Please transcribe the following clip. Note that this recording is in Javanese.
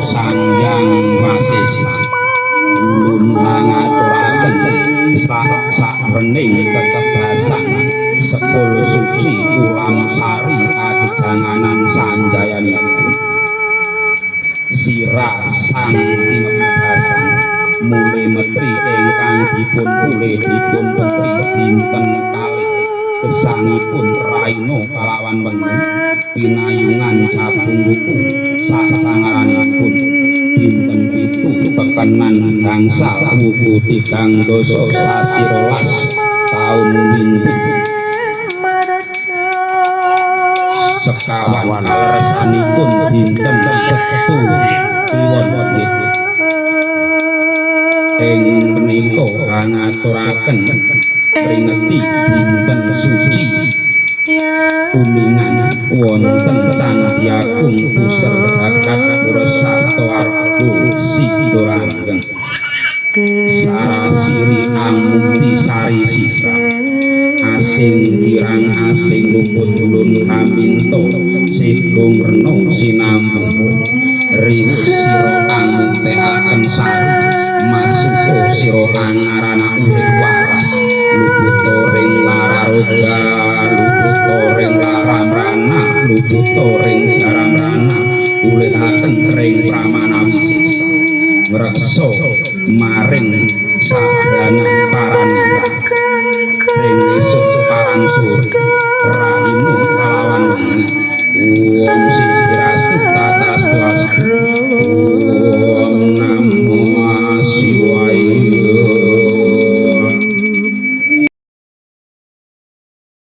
Sang Hyang Wasesa. Ulun ngaturaken sak sakrening ketebasan sepul suci ulam sari ajejanganan sanjayanipun. Sira sang tinebasan mule metri ingkang dipun pule dipun petri dinten kalih gesangipun raina kalawan wengi pinayungan cabung wuku sasangaranipun dinten 7 pekenan gangsal wuku 3 sasi 12 taun windu sekawan kaleresanipun dinten Setu Kliwon. Ing menika ngaturaken pringeti dinten suci kuningan wonten Candhi Agung Puser Jagat Pura Sabta Arga Sidolanggeng Sarasiri Amukti Sari Sira asing kirang asing luput ulun kaminto sigung rena sinampu riwuh sira amuktekaken sari masuka sira angarana urip waras luputa ring lararoga luputa ring laramrana luputa ring jaramrana ulihaken ring pramana wisesa ngreksa maring saben